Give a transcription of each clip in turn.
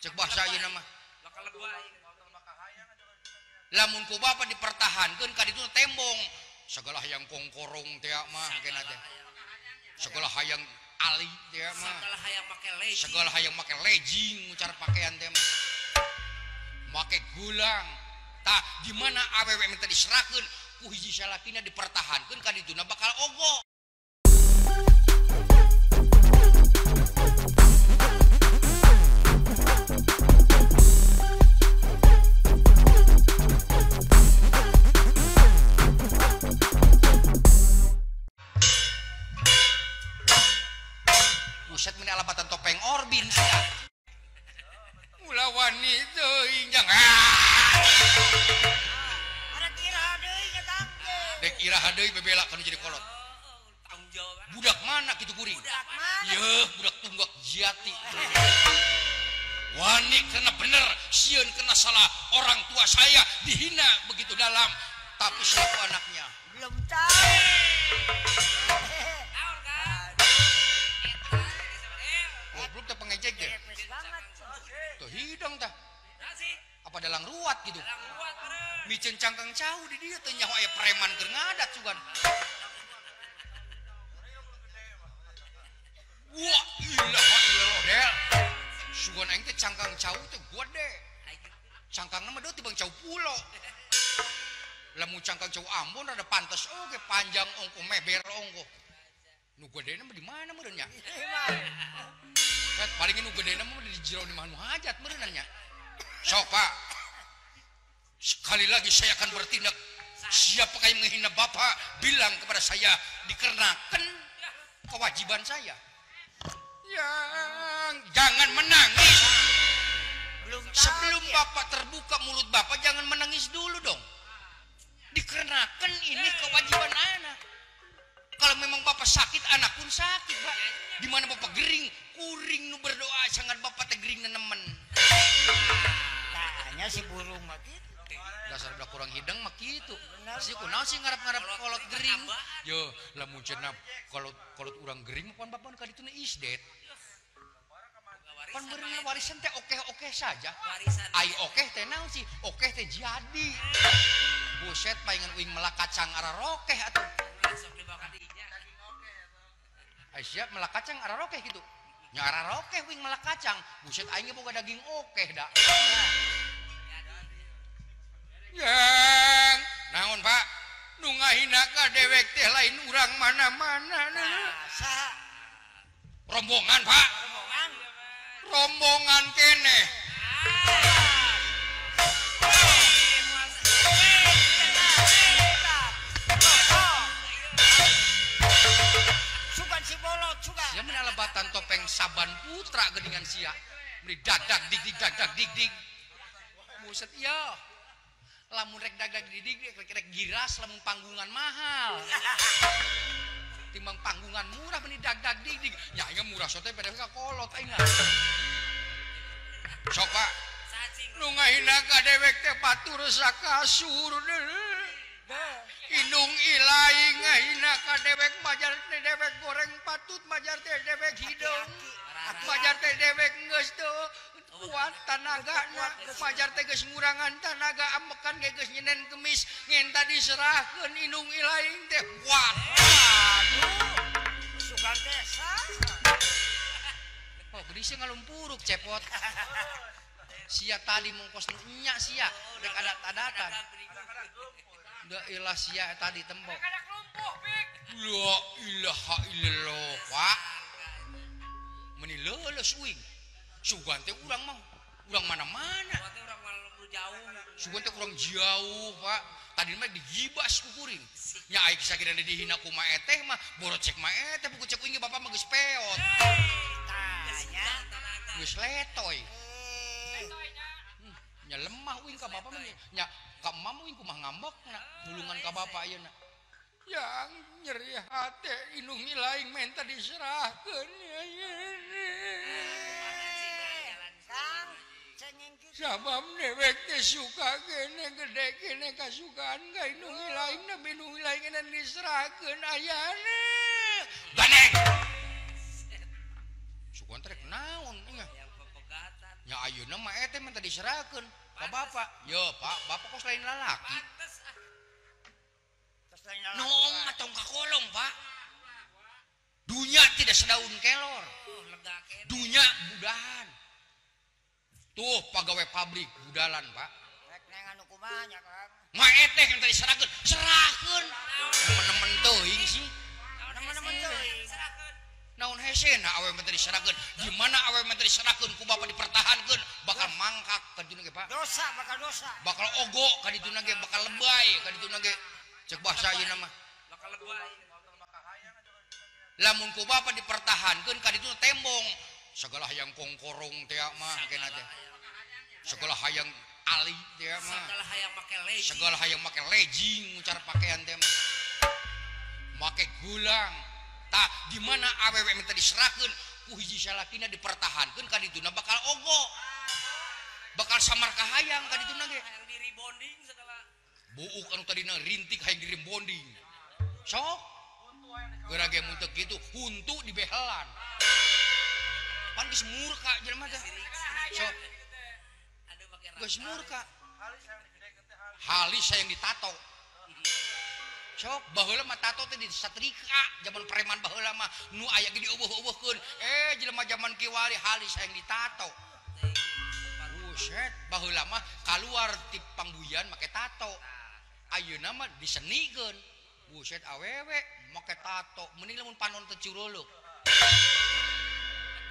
Cek bahasa ayeuna mah. Lamun ku bapak dipertahankeun ka ditu tembong. Segala hayang kongkorong teh mah kena teh. Segala hayang ali teh mah. Segala hayang make legging. Segala hayang make legging cara pakaian teh mah. Make gulang. Tah di mana awewe minta diserahkeun ku hiji salakina dipertahankeun ka dituna bakal ogo. Buset meni alabatan topeng Orbin sia. Ulah wani teuing jangan. Dek iraha deui bebela kanu jadi kolot. Budak mana kitu kuring? Budak mana? Yeuh, budak tunggak jati. Wani kena bener, sieun kena salah. Orang tua saya dihina begitu dalam, tapi selaku anaknya belum tahu. Goblok teh pengejek deh. Tuh hidung tah. Apa dalang ruat gitu. Micen cangkang cau di dieu teh nyaho aya preman keur ngadat sugan. Wah, ilaha illallah del. Sugan aing teh cangkang cau teh gede. Cangkangna mah deui tibang cau pulo. Lamun cangkang cau Ambon rada pantes oge panjang ongko meber ongko. Nu gedena mah di mana meureun nya? Kan paling nu gedena mah di jero di mah nu hajat meureun nya. Sok Pak. Sekali lagi saya akan bertindak. Siapakah yang menghina Bapak, bilang kepada saya dikarenakan kewajiban saya. Yang jangan menangis. Belum sebelum tahu, ya. Bapak terbuka mulut Bapak jangan menangis dulu dong. Dikarenakan ini kewajiban anak. Kalau memang Bapak sakit, anak pun sakit, Pak. Di mana Bapak gering, kuring nu berdoa sangat Bapak teh gering nenemen. Tanya si burung mah kitu. Dasar udah kurang hidung mah kitu. Si kunaon sih ngarap-ngarap kolot gering. Yo, lamun cenah kolot kolot urang gering mah pan bapak ka dituna isdet. Pan beureuh warisan teh okeh-okeh saja. Ai okeh teh naon sih? Okeh teh jadi. Buset palingan uing melak kacang ararokeh atuh. Ai siap melak kacang ararokeh gitu. Nya ararokeh uing melak kacang. Buset aing ge boga daging okeh da. Yang naon Pak? Nu ngahina ka dewek teh lain urang mana-mana. Nah, rombongan Pak. Rombongan. Rombongan keneh. Sugan si bolot sugan. Sia mun alebatan topeng Saban Putra geuningan sia. Meuni dadag dig dig dadag dig dig. Buset ieu. Lamun rek dagang didik rek giras lamun panggungan mahal. Timbang panggungan murah meni dag-dag dig-dig. Ya aing murah sote pada ka kolot aing. Sok Pak. Nu ngahina ka dewek teh batur sakasur. Indung ilai ngahina ka dewek majar teh dewek goreng patut majar teh dewek hideung. Majar teh dewek geus teu kuat tanagana, majar teh geus ngurangan tanaga amekan ge geus nyenen kemis ngenta diserahkeun indung ilaing teh kuat. Aduh, sugan teh saha? Oh, geuning sia ngalumpuruk cepot. Sia tadi mongkos nu nya sia rek adat-adatan. Da ilah sia tadi tempo. La ilaha illallah, Pak. Meni leuleus uing. Sugan teh urang mah, urang mana-mana. Sugan teh urang jauh, Pak. Tadi mah digibas ku kuring. Nya aing sakirana dihina ku ma eteh mah, borocek ma eteh buku cek uing ge bapak mah geus peot. Tanya geus letoy. Nya lemah uing ka bapak mah nya ka emam uing kumaha ngambekna, mulungan ka bapak ayeuna. Yang nyeri hate indung ilaing menta diserahkeun Sabab dewek teh suka kene gede kene kasukaan ka indung ilaing na indung ilaing na diserahkeun ayana. Ganeng. Sugan trek naon ingat. Nya ayeuna mah eta mah tadi diserahkeun ka bapak. Yo, Pak, bapak kos lain lalaki. Pantes ah. Tos lain lalaki. Noong mah tong kakolong, Pak. Dunya tidak sedaun kelor. Oh, lega keneh. Dunya budahan. Tuh pagawe pabrik budalan, Pak. Rek neangan nu kumaha nya, Kang. Ma eteh yang tadi serahkeun, serahkeun. Nemen-nemen teuing sih. Nemen-nemen teuing. Serahkeun. Naon hesena awewe mah tadi diserahkeun? Di mana awewe mah tadi diserahkeun ku bapak dipertahankeun, bakal mangkak ka dituna ge, Pak. Dosa bakal dosa. Bakal ogo ka dituna ge, bakal lebay ka dituna ge. Cek bahasa ayeuna mah. Bakal lebay. Lamun ku bapak dipertahankeun ka dituna tembong. Segala hayang kongkorong teh mah kena teh. Segala hayang ali teh mah. Segala hayang make legging. Segala hayang make legging cara pakaian teh mah. Make gulang. Tah di mana awewe minta diserahkeun ku hiji salakina dipertahankeun ka dituna bakal ogo. Bakal samar kahayang ka dituna ge. Hayang di rebonding segala. Buuk anu tadina rintik hayang di rebonding. Sok geura ge mun teu kitu huntu dibehelan. Pan geus murka jelema teh. Sok geus murka. Halis hayang ditato. Sok baheula mah tato teh disatrika zaman preman baheula mah nu aya ge dieuweuh-euweuhkeun. Jelema zaman kiwari halis hayang ditato. Buset, baheula mah kaluar ti pangbuyan make tato. Ayeuna mah disenikeun. Buset awewe make tato, mending lamun panon teh cureuleuh.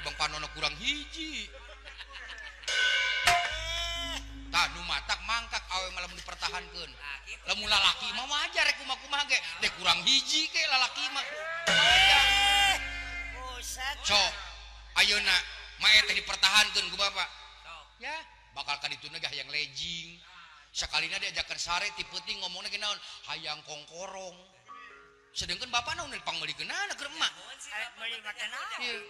Bang panonna kurang hiji. Tah nu matak mangkak awe mah lamun dipertahankeun. Lamun lalaki mah wajar rek kumaha-kumaha ge, deh kurang hiji ge lalaki mah. Wajar. Buset. Sok ayeuna mah teh dipertahankeun ku bapak. Ya, bakal ka dituna ge hayang legging. Sakalina diajakan sare ti peuting ngomongna ge naon? Hayang kongkorong. Sedengkeun bapak naon pangmeulikeunana keur emak. Arek meuli make naon? Ieu.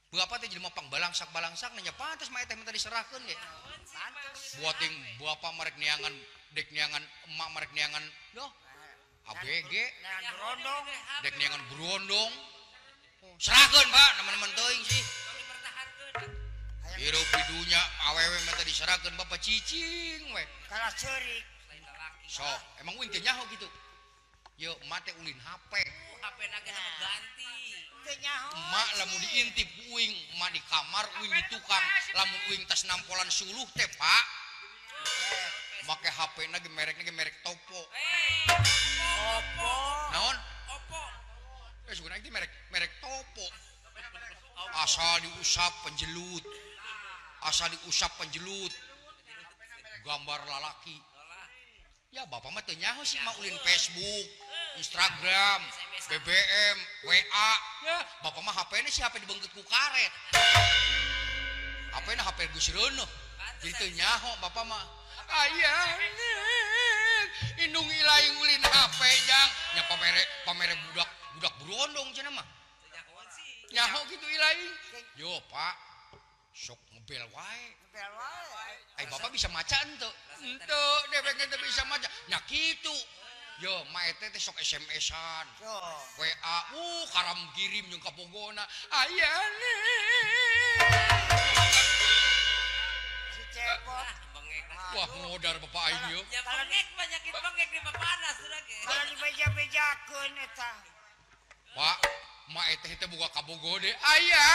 Bapak teh jelema pangbalangsak-balangsak nanya pantes mah teh minta diserahkeun ge. Pantes. Buating bapak marek neangan, dek neangan emak marek neangan doh. ABG Neangan berondong. Dek neangan berondong. Serahkeun, Pak, nemen-nemen teuing sih. Hirup di dunya awewe mah teh diserahkeun bapak cicing we. Kalah ceurik. Sok, emang uing teh nyaho kitu. Yo, emak teh ulin HP. HP na ge ganti. Emak lamun diintip uing, emak di kamar, uing di tukang. Lamun uing tas nampolan suluh teh, Pak. Make HP na ge merekna ge merek Topo. Oppo. Naon? Oppo. Sebenarnya itu merek Topo. Asal diusap penjelut. Asal diusap penjelut. Gambar lalaki. Ya bapak mah teu nyaho sih mah ulin Facebook, Instagram, BBM, WA. Ya, bapak mah HP-na sih HP dibeungkeut ku karet. HP-na HP geus reuneuh. Jadi teu nyaho bapak mah. Ayah, indung ilaing ulin HP jang. Nya pamere budak berondong cenah mah. Nyaho kitu ilaing. Yo, Pak. Sok ngebel wae. Ngebel wae. Ai bapak bisa maca henteu? Henteu, dewek teh bisa maca. Nya kitu. Yo, ma eta teh sok SMS-an. WA, karam kirim jeung ka pogona. Aya Si cepot. Wah, ngodar bapak aing ieu. Ya bengek penyakit bengek di panas sudah ge. Kalau dibeja-bejakeun eta. Pak, ma eteh teh boga kabogo de. Aya.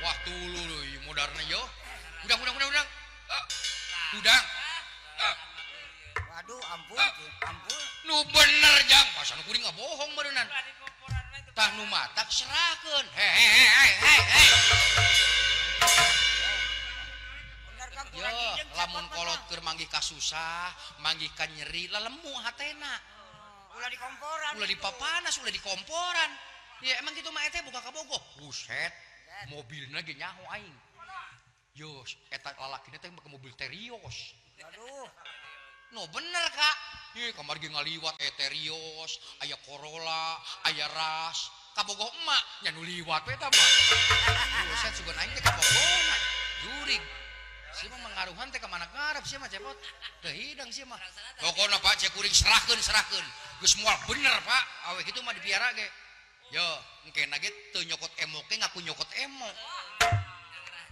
Wah, tulu leuy modarna yo. Udang. Udang. Waduh, ampun, ampun. Nu bener jang, pasan kuring ngabohong beureunan. Tah nu matak serahkeun. Hei. Yo, lamun kolot keur manggih ka susah, manggih ka nyeri, lalemu hatena. Ulah di komporan. Ulah di papanas, ulah di komporan. Ya emang gitu mah eteh buka kabogoh. Buset, mobilna ge nyaho aing. Yo, eta lalakina teh make mobil Terios. Aduh. No bener Kak. Ye kamar ge ngaliwat Terios, aya Corolla, aya Ras. Kabogoh emak nya nu liwat we eta mah. Buset sugan aing teh kabogohna. Jurig. Sia mah mangaruhan teh ka mana ngarep sia mah cepot. Teu hidang sia mah. Pokona Pak cek kuring serahkeun. Geus moal bener Pak, awe kitu mah dipiara ge. Yo, engke nage teu nyokot emok ge ngaku nyokot emok.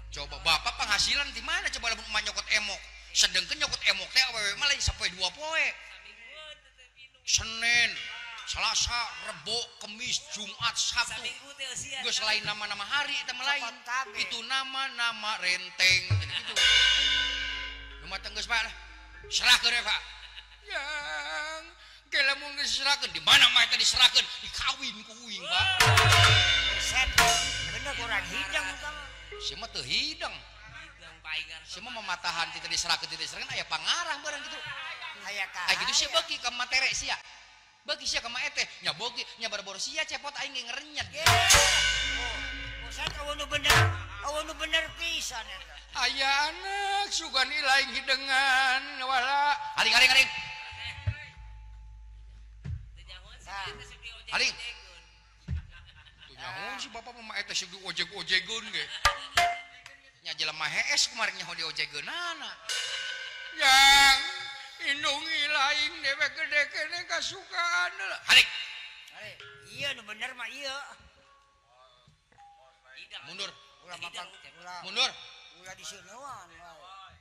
Coba bapak penghasilan di mana coba lamun emak nyokot emok. Sedengkeun nyokot emok teh awewe mah lain sapoe dua poe. Senin, Selasa, Rebo, Kemis, Jumat, Sabtu. Geus lain nama-nama hari eta mah lain. Itu nama-nama renteng gitu. Nu mah teh geus Pak lah. Serahkeun we Pak. Yang ke lamun geus diserahkeun di mana mah eta diserahkeun dikawin ku uing Pak. Buset. Bener kurang hidang eta mah. Si mah teu hidang. Si mah mematahan teu diserahkeun teu diserahkeun aya pangarah bareng kitu. Aya ka. Aya kitu sia beuki ka matere sia. Beuki sia ka maete nya beuki nya boro-boro sia cepot aing ge ngerenyet. Oh, buset eueuh nu bener. Eueuh nu bener pisan eta. Aya anak sugan ilaing hidengan wala. Aring aring aring. Aring. Tuh nyaho si bapak mah eta sih diojeg-ojegeun ge. Nya jelema hees kumaha nyaho diojegeunana. Yang indung ilaing dewek gede kene kasukaan lah. Harik. Harik. Iya nu bener mah ieu. Mundur. Ulah mapan ulah. Mundur. Ulah diseunewan wae.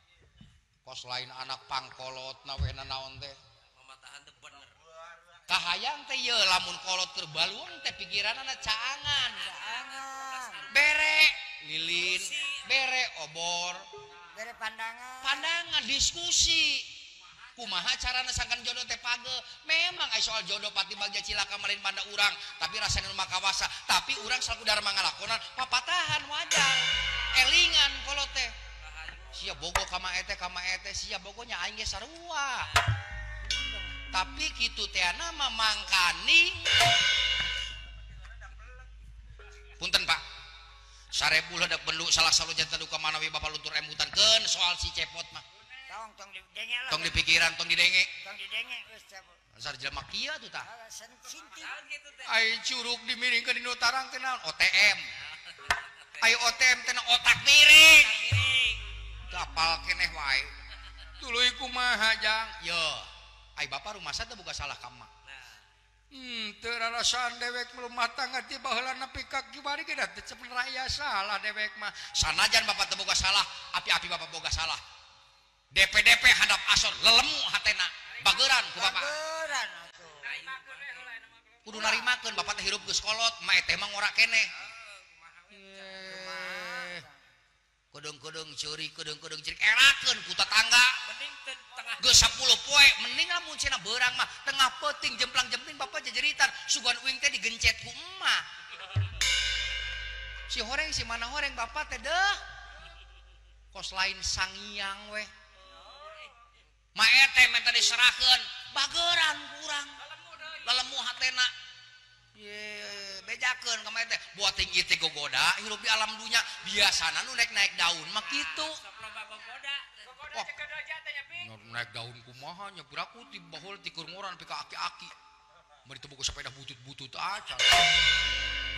Kos lain anak pangkolot na we naon teh. Mamatahan teh bener. Kahayang teh ieu lamun kolot keur baluang teh pikiranana caangan. Caangan. Bere lilin, bere obor, bere pandangan. Pandangan diskusi. Kumaha carana sangkan jodoh teh page. Memang ai soal jodoh pati bagja cilaka malin panda urang, tapi rasana nu makawasa, tapi urang salaku darma ngalakonan papatahan wajar. Elingan kolot teh. Sia bogo ka ma ete sia bogonya aing ge sarua. Tapi kitu teh mah mangkaning. Punten Pak. 1000 ledak bendu salah salu jantan duka manawi bapak luntur emutan keun soal si cepot mah. Tong tong didenge lah. Tong dipikiran, tong didenge. Tong didenge geus cepot. Asar jelema kieu tuh tah. Sinting. Ai curug dimiringkeun di nu tarang teh naon? OTM. Ai OTM teh otak miring. Teu apal keneh wae. Tuluy kumaha jang? Yo. Ai bapak rumasa teh boga salah ka emak. Teu rarasaan dewek rumah tangga ti baheula nepi ka kiwari ge da teu cepet raya salah dewek mah. Sanajan bapak teu boga salah, api-api bapak boga salah. DPDP hadap asor lelemu hatena bageran ku bapak. Bageran atuh. Kudu narimakeun bapak teh hirup geus kolot, ma teh mah ngora keneh. Kedeung-kedeung ceurik, kedeung-kedeung ceurik erakeun ku tetangga. Mending tengah geus 10 poe mending lamun cenah beurang mah tengah peuting jemplang-jempling bapak jejeritan sugan uing teh digencet ku emak. Si horeng si mana horeng bapak teh deuh. Kos lain sangiang weh. Ma ete minta diserahkeun bageran kurang lelemu hatena ye bejakeun ka ma ete buat tinggi teh gogoda hirup di alam dunya biasana nu naik naik daun mah kitu. Wah, naik daun kumaha nya piraku ti baheula ti keur ngoran pi ka aki-aki bari teu boga sepeda butut-butut acan.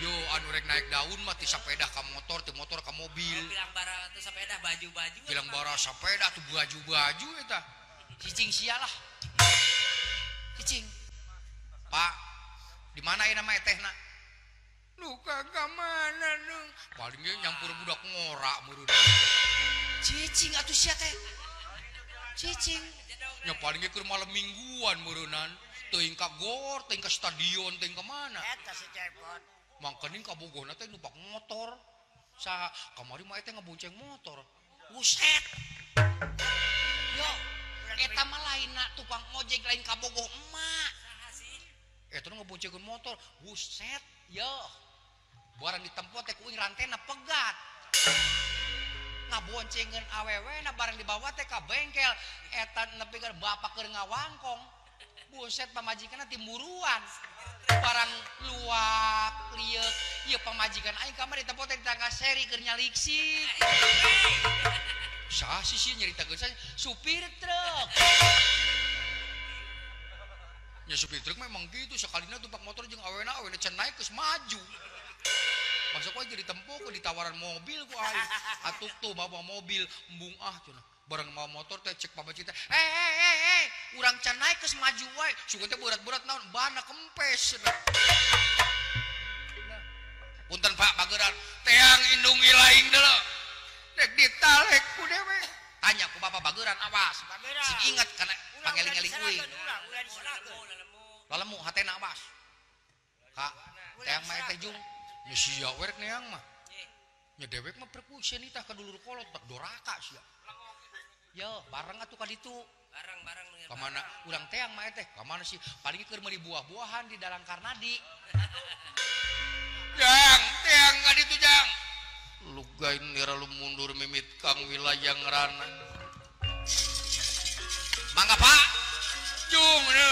Yo anu rek naik daun mah ti sepeda ka motor, ti motor ka mobil. Bilang bara teh sepeda baju-baju. Bilang bara sepeda tuh baju-baju eta. Cicing sialah. Cicing. Pak, di mana ieu nama etehna? Luka ka mana deung? Paling ge nyampur budak ngora meureun. Cicing atuh sia teh. Cicing. Nya paling ge keur malam mingguan meureunan. Teuing ka gor, teuing ka stadion, teuing ka mana? Eta si cepot. Mangkening ka Bogorna teh numpak motor. Saha kamari mah teh ngabonceng motor. Buset. Yo, eta mah lainna tukang ojek lain ka Bogoh emak. Saha sih? Eta nu ngaboncengkeun motor. Buset, yo. Barang ditempo teh ku uing rantena pegat. Ngaboncengeun awewe na barang dibawa teh ka bengkel. Eta nepikeun bapak keur ngawangkong. Buset pamajikanna timburuan. Barang luak lieuk ieu pamajikan aing kamari ditempo teh ditangga seri keur nyaliksik. Saha sih sih nyaritakeun saya supir truk. Ya supir truk memang gitu sakalina tumpak motor jeung awena awena can naik geus maju. Masa ku aing jadi tempo ku ditawaran mobil ku aing. Atuk tuh bawa mobil embung ah cenah. Barang mawa motor teh cek pamajikan teh, "Eh, urang can naik geus maju wae." Sugan teh berat-berat naon bana kempes cenah. Punten Pak bageran teang indung ilaing deuleu. Rek ditalek ku dewe. Tanya ku bapak bageran awas. Sing inget kana pangeling-eling uing. Lalemu hatena awas. Kak, teang mah teh jung. Nya sia we rek neang mah. Nya dewek mah perkusian itah ka dulur kolot bak doraka sia. Yo, bareng atuh ka ditu. Bareng-bareng ka mana urang teang mah teh? Ka mana sih? Paling keur meuli buah-buahan di dalang Karnadi. Jang, teang ka ditu jang. Lugain nira lu mundur mimit kang wilayah ngerana. Mangga Pak. Jung ne.